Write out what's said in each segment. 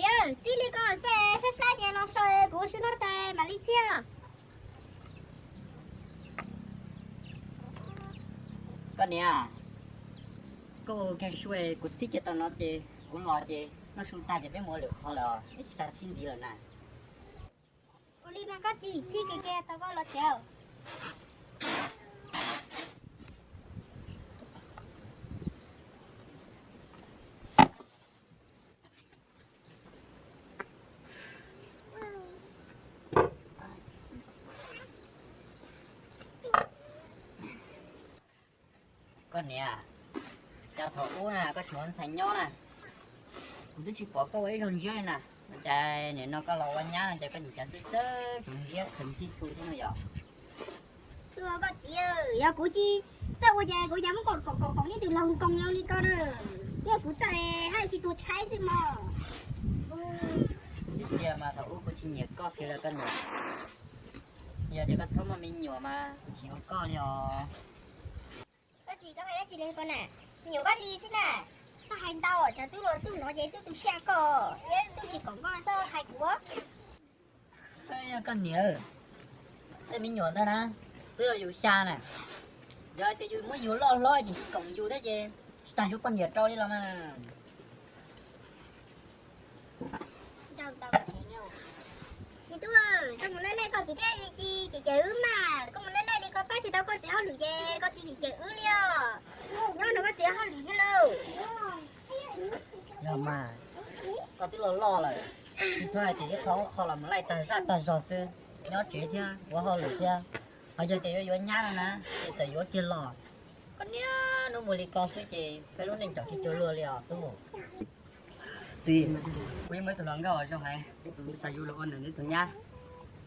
Txiv, txib li koj xwb, saib saib ces los so kuv ua su noj tas mam li txhiab. Koj niam, koj ua kiag su, kuv txhib kiag tau no ces kuv los ces noj su tag ces peb mus ua lwm qhov lawm, ib tsam tag txhib ntxiv lawm na. Ua li mas koj txiv, txhib kiag kiag tau koj los tsev. Koj niam, cas thaum ub na koj tseem ua ntxhais nyob na, kuv twb tsis pom koj ua ib zaug ntsiab li na, cas nim no koj los ua nyab no cas koj nim cov txawj txawj tseem ntsiab khaws ntxhib txhu thiab no yom? Koj txiv, yog kuv tsis txawj ua ces kuv cas muab koom koom koom ib tug laug koom zoo li koj na. Yog kuv txawj haj tsis tuag tshaib xwb mog. Tiag mas thaum ub kuv tsis nyiam koj kiag li koj niam. Yog tias koj txhob muaj me nyuam mas kuv tsis yuav koj li os. Koj txiv, koj hais dab tsi li ko na? Me nyuam koj li xwb na. Txhob hais ntau, tsam tub los tub hnov ces tub tu siab koj, thiab tub tsis koom koj txhob hais kuv. Koj niam, tej me nyuam ntawd na, twb yog yus xya na. Yog hais tias yus muab yus loj hlob ces tsis koom yus thiab ces tsis tas yuav poj niam rau li los mas. Tub, koj mus lej lej koj txiv thiaj li cem cem wb mas, koj mus lej lej li koj pab tsis tau koj txiv hauj lwm ces koj txiv cem cem wb li os. Nyob nrog koj txiv hauj lwm thiab lauj. Yog mas, koj twb loj loj lawm, tsis txhob hais tias ib qho ub qho los mus laij tag zaj tag zog xwb, nyob tsev thiab ua hauj lwm thiab. Ho yog tias yuav yuav nyab no na, ces txawm yuav kiag los. Koj niaj hnub mus li ko xwb ces peb lub neej tseem tsis cuag luag li os tub. Txiv, kuv yeej muaj ib tug hluas nkauj zoo heev, kuv xav yuav los ua nws tus nyab,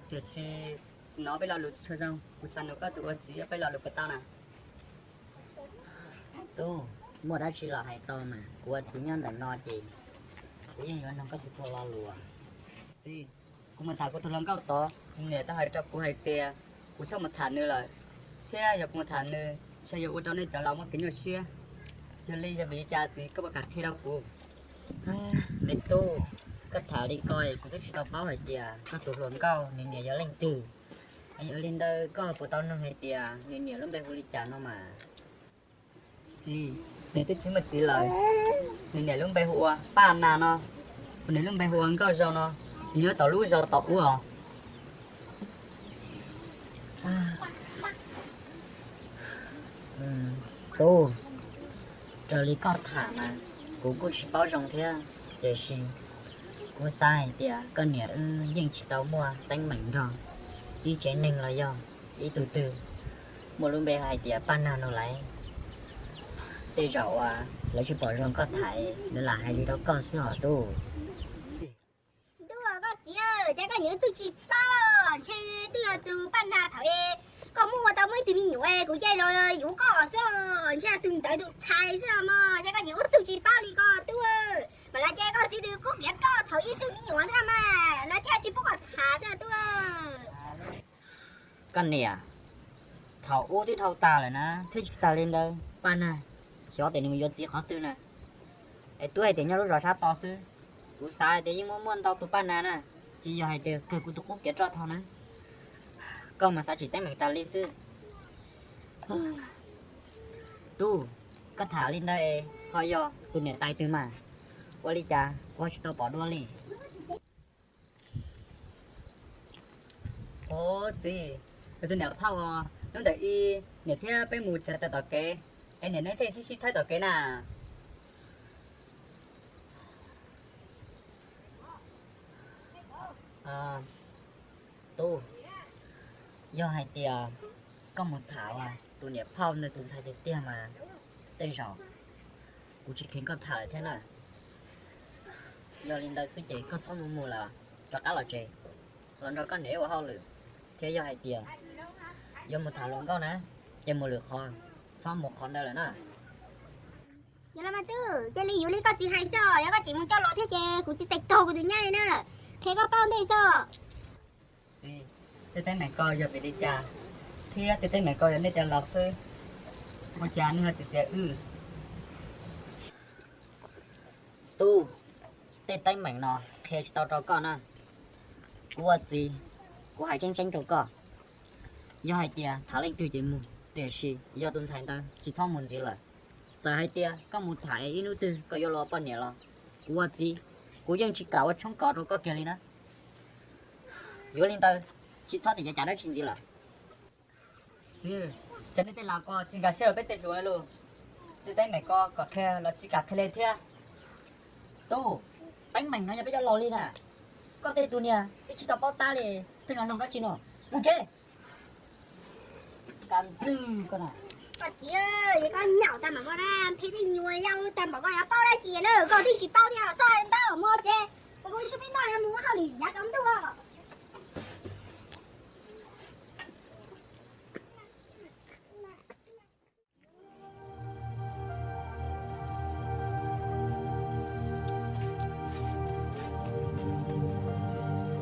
tiam sis kuv hnov peb lo lus tsis tshua zoo, kuv xav nrog koj tus ua txiv peb lo lus puas tau na? Tub, muaj dab tsi los hais tau mas, kuv ua txiv nyob ntawm no ces kuv yeej yuav nrog koj txhua txhua lo lus. Txiv, kuv mus tham kuv tus hluas nkauj tod, nws niam tau hais rau kuv hais tias kuv txhob mus tham nws lawm, thiab yog kuv mus tham nws ntshe yuav ua rau nej cov laus muaj kev nyuaj siab. Yog li yog vim li cas txiv koj puas kam qhia rau kuv? Me tub, koj tham li ko kuv twb tsis tau paub hais tias koj tus hluas nkauj nws niam yog leej twg. Yog li ntawd koj puas tau noog hais tias nws niam lub npe hu li cas no mas? Txiv, nws twb tsis muaj txiv lawm. Nws niam lub npe hu ua Paj Nas no, nws lub npe hu ua Nkauj Zoo no, nws nyob tom lub zos tom ub os. Tub, raws li koj tham mas kuv kuj tsis paub zoo thiab, tiam sis kuv xav hais tias koj niam wb yeej tsis tau muaj teeb meem nrog ib tsev neeg los yog ib tug twg muaj lub npe hais tias Paj Nag no lauj. Tej zaum uas lawv tsis pom zoo koj tham, lawv lam hais li rau koj xwb os tub. Tub, koj txiv, cas koj niam wb twb tsis paub, ntshe twb yog tus Paj Nag thaum koj muaj tau muaj ib tug me nyuam kuv cia li los yuav koj xwb, ntshe tus ntawd tus ntxhais xwb mog, cas koj niam wb twb tsis paub li ko tub. Mas lawv tias koj txiv tus qub kiav roj thaum ib tug me nyuam xwb mas lawv thiaj tsis pub koj tham xwb tub. Koj niam, thaum ub twb dhau tas lawm na, thiab tsis tas li ntawd Paj Nag xyov tias nws mus yuav txiv qhov twg na. Es twb hais tias nyob lub zos sab tod xwb, kuv xav hais tias yeej muaj muaj ntau tus Paj Nag na, tsis yog hais tias kawg kuv tus qub kiav roj thaum na. Koj mas xav tsis teeb meem tas li xwb. Tub, koj tham li ntawd es ho yog tus niam tais twg mas? Ua li cas kuv ho tsis tau pom dua li? Ov txiv, kuv tus niam phauj, hnub ntawm ib niam thiab peb mus txiav taws tom kev, es niam neb thiaj sib sib thawb tom kev na. Tub, yog hais tias koj mus tham tus niam phauj ntawd tus ntxhais tiag tiag mas tej zaum kuv tsis kheev koj tham lawm thiab na. Yog li ntawd xwb ces koj txhob mus mus lawm, rov qab los tsev, los nrog koj niam ua hauj lwm, thiab yog hais tias yuav mus tham hluas nkauj na, ces mus lwm qhov, txhob mus qhov ntawd lawm na. Yog los mas tub, cia li yuav li koj txiv hais xwb, yog koj tseem mus coj los thiab ces kuv txiv txais tog kuv tus nyab na, qhia koj paub ntej xwb. Txiv, tej teeb meem ko yog vim li cas, thiab tej teeb meem ko yog nej cov laus xwb, ua cas nej ho txiav txim wb? Tub, tej teeb meem no Tsis tau rau koj na. Kuv ua txiv, kuv hais tseeb tseeb rau koj, yog hais tias tham leej twg ces mus, tiam sis yog tus ntxhais ntawd tsis txhob mus ntxiv lawm. Txawm hais tias koj mus tham es ib hnub twg koj yuav los poj niam los, kuv ua txiv, kuv yeej tsis kam ua tshoob kos rau koj kiag li na. Yuav li ntawd, tsis txhob tias cav dab tsi ntxiv lawm. Txiv, cov nej tej laus ko tsis nkag siab rau peb tej hluas lus. Tej teeb meem ko kom qhia los tsis kam qhia li thiab. Tub, teeb meem no yog peb cov laus li na. Koj tej tus niag twb tsis tau paub tab li, pheej los noog dab tsi no. Mus tsev. Kab ntxwg koj na. Koj txiv, yog koj nyaum tag npaum koj na, nrhiav tej nyuag yau tag npaum koj yuav paub dab tsi na, koj twb tsis paub thiab, txhob ntau mus tsev. Kuv, kuv tshuav peb noj mus ua hauj lwm yav tsaus ntuj os.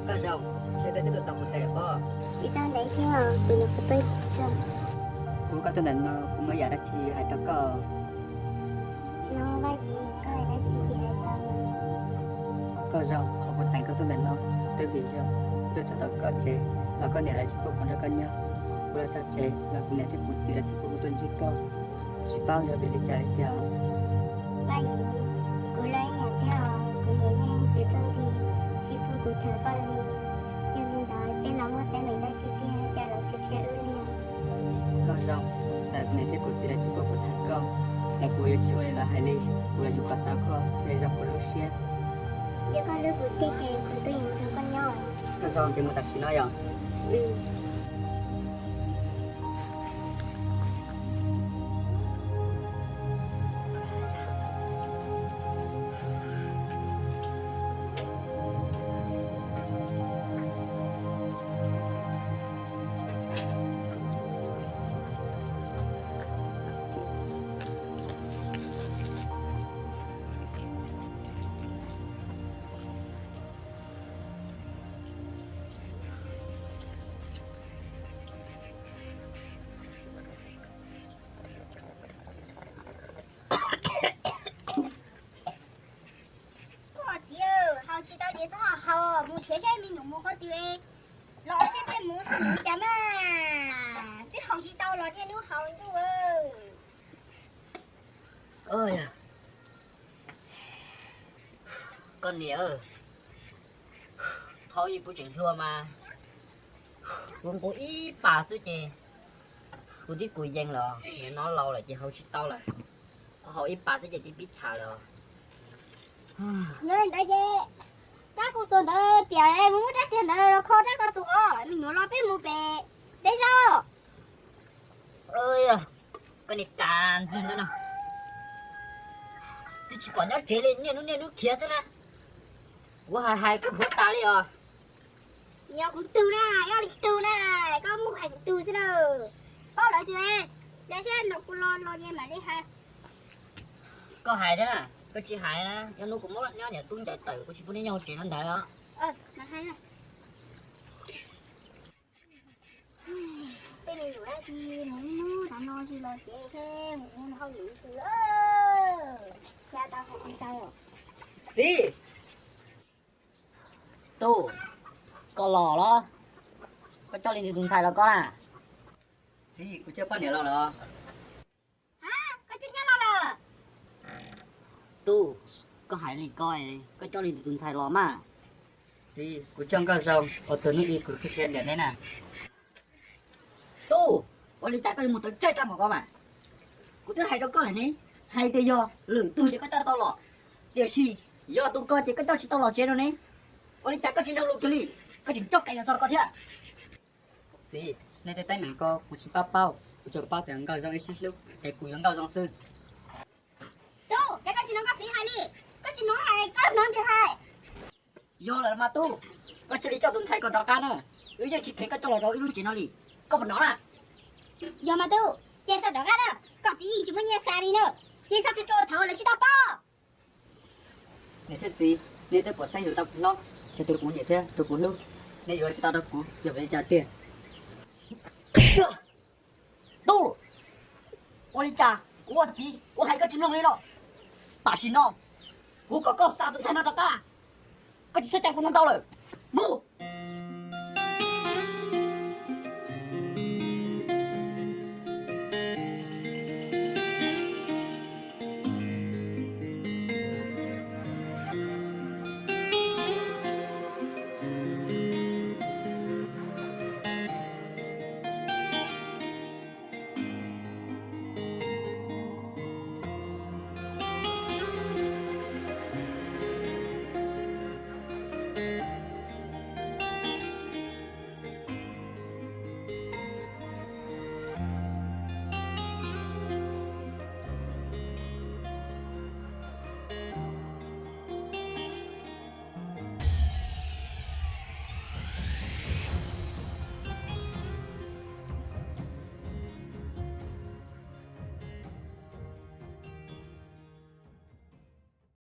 Koj Zoo, ntshe peb twb tau kuv tes pob. Tsis tau ntev thiab, kuv nyuam qhuav tuaj txog. Kuv, koj tuaj ntawm no kuv muaj yam dab tsi hais rau koj. No Vaj Yim, koj hais dab tsi ces hais tau. Koj Zoo, qhov kuv teem koj tuaj ntawm no twb vim yog tuaj txog tom koj tsev los koj niam lawv tsis pub kuv nrog koj nyob. Kuv los txog tsev los kuv niam thiab kuv txiv lawv tsis pub kuv tuaj ntsib koj, tsis paub yog vim li cas li tiag. Vaj Yim, kuv los ib yam thiab os, kuv niam yeej txiav txoj nti tsis pub kuv tham koj li. Yog li ntawd tej laus muaj teeb meem dab tsi tiag cas lawv tsis qhia wb li? Koj Zoo, txawm kuv niam thiab kuv txiv lawv tsis pub kuv tham koj los kuv yuav tsis ua li lawv hais li. Kuv los yus kom tau koj thiaj zoo kuv lub siab. Yog koj hlub kuv tiag ces kuv twb yuav nrog koj nyob. Koj Zoo, ces mus tam sim no yom? Koj txiv, haus tsis tau ces txhob haus, mus nrhiav saib me nyuam mus qhov twg los saib peb mus sib nus cas mas. Twb haus tsis tau los niaj hnub haus ntuj. Koj niam, thaum ub kuv tseem hluas mas kuv nqus ib pas xwb ces kuv twb kub yees lawm, nim no laus lawm ces haus tsis tau lawm. Qhov haus ib pas xwb ces twb pib txham lawm. Yog li ntawd ces rab koj tus ntawd tiam mus muab rab riam ntawd los kho rab koj tus os, me nyuam los peb mus pem teb zog. Koj niag kab ntxwg ntawd no, twb tsis pom nyob tsev li, niaj hnub niaj hnub khiav xwb na. Kuv hais hais koj dhuav tas li os. Yog kuv tug na, yog li tug na, koj mus hais kuv tug xwb na. Paub lawv tiag, lawv saib no kuv los los ces mam li hais. Koj hais thiab na, koj tsis hais na, yog hnub kuv muab nyob niam tub ncaws tawm kuv tsis pub neb nyob hauv tsev no ntag os. Tej me nyuam dab tsi mus ib hnub tav no tsis los tsev thiab mus ua hauj lwm twg. Txiv, tub, koj los los, koj coj li ntawm tus ntxhais los koj na? Txiv, kuv coj poj niam los lawm. Koj coj nyab los lawm? Tub, koj hais li ko, koj coj li ntawm tus ntxhais los mas. Txiv, kuv coj Nkauj Zoo, ua tus hnub i kuv qhia qhia niam neb na. Tub, ua li cas koj yuav mus tawv tsawj tag npaum ko mas? Kuv twb hais rau koj lawm ne, hais tias yog lwm tus ces koj coj tau los, tiam sis yog tus ko ces koj coj tsis tau los tsev no ne. Ua li cas koj tsis mloog lus kiag li, koj tseem coj qis los txog ko thiab? Txiv, nej tej teeb meem ko kuv tsis paub paub, kuv tsuas paub tias Nkauj Zoo ib sib hlub es kuv yuav Nkauj Zoo xwb. Tub, ces koj tsis hnov koj txiv hais li, koj tsis hnov hais koj hnov nws hais. Yog lawm mas tub, koj cia li coj tus ntxhais ko rov qab na, wb yeej tsis kheev koj coj los rau wb lub tsev no li, koj puas hnov na? Yog mas tub, cia xa rov qab na, koj txiv yeej tsis muaj nyiaj xa li na, cia xa tsuag tsuag thaum lawv tsis tau paub. Niam thiab txiv, nej twb pom xeeb yus tau kuv hlob, ces tus kuv nyiam thiab tus kuv hlub, nej yuav tsis tau rau kuv yog vim li cas tiag? Tub, ua li cas kuv ua txiv kuv hais koj tsis mloog li no? Tam sim no kuv kom koj xa tus ntxhais no rov qab. Koj tsis txhob cav kuv ntau ntau lawm. Mus.